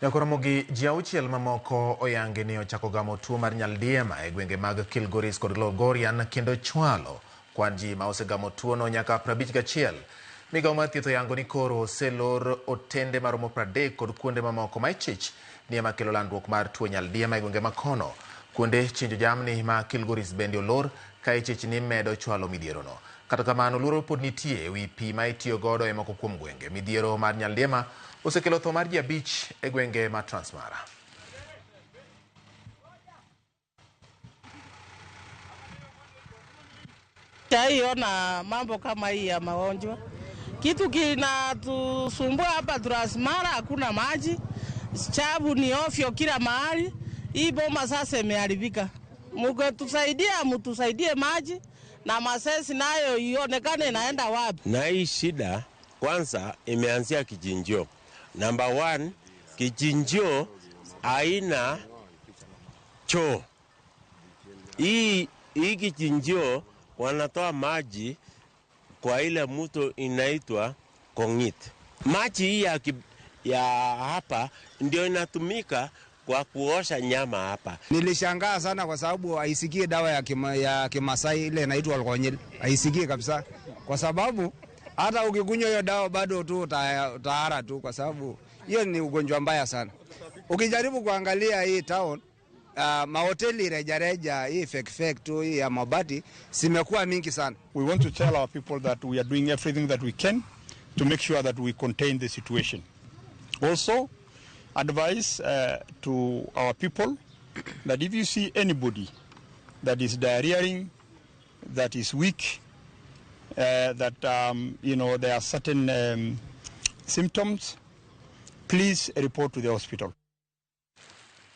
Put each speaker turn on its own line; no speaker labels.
Nyakoromogi ji auchiel mamoko oyangi ni ochako gamo tuo mar nyaldiema e gwenge mag Kilgoris kod Lolgorian kendo chwalo kwan ji ma osegamo tuono nyaka 51. Migawo mar thieth oyango ni koro oselor otende maromo 30 kod kuonde mamoko ma ichich ni ema kelo landruok mar tuo nyaldiema e gwenge makono. Kuonde chinjo jamni ma Kilgoris bende olor ka ichich ni medo chwalo midhierono. Kata kamano, luoro pod nitie e wi pi ma itiyo godo e moko kuom gwenge. Midhiero mar nyaldiema osekelo tho mar ji abich e gwenge ma Transmara.
Taiona mambo kama hii ya magonjwa, kitu kinatusumbua hapa Transmara, hakuna maji, chabu ni ovyo kila mahali. Hii boma sasa imeharibika. Mkitusaidia, mtusaidie maji na masesi nayo ionekane inaenda wapi.
Na hii shida kwanza imeanzia kichinjio. Number one, kichinjio haina choo. Hii kichinjio wanatoa maji kwa ile mto inaitwa Kongit. Maji hii ya hapa ndio inatumika kwa kuosha nyama hapa.
Nilishangaa sana kwa sababu haisikii dawa ya Kimasai ile inaitwa Olkonyil. Haisikii kabisa. Kwa sababu hata ukikunywa hiyo dawa bado tu utahara tu, kwa sababu hiyo ni ugonjwa mbaya sana. Ukijaribu kuangalia hii town, mahoteli rejareja hii fake fake tu hii ya mabati zimekuwa mingi sana.
We want to tell our people that we are doing everything that we can to make sure that we contain the situation. Also, advice to our people that if you see anybody that is diarrheaing, that is weak, that there are certain symptoms, please report to the hospital.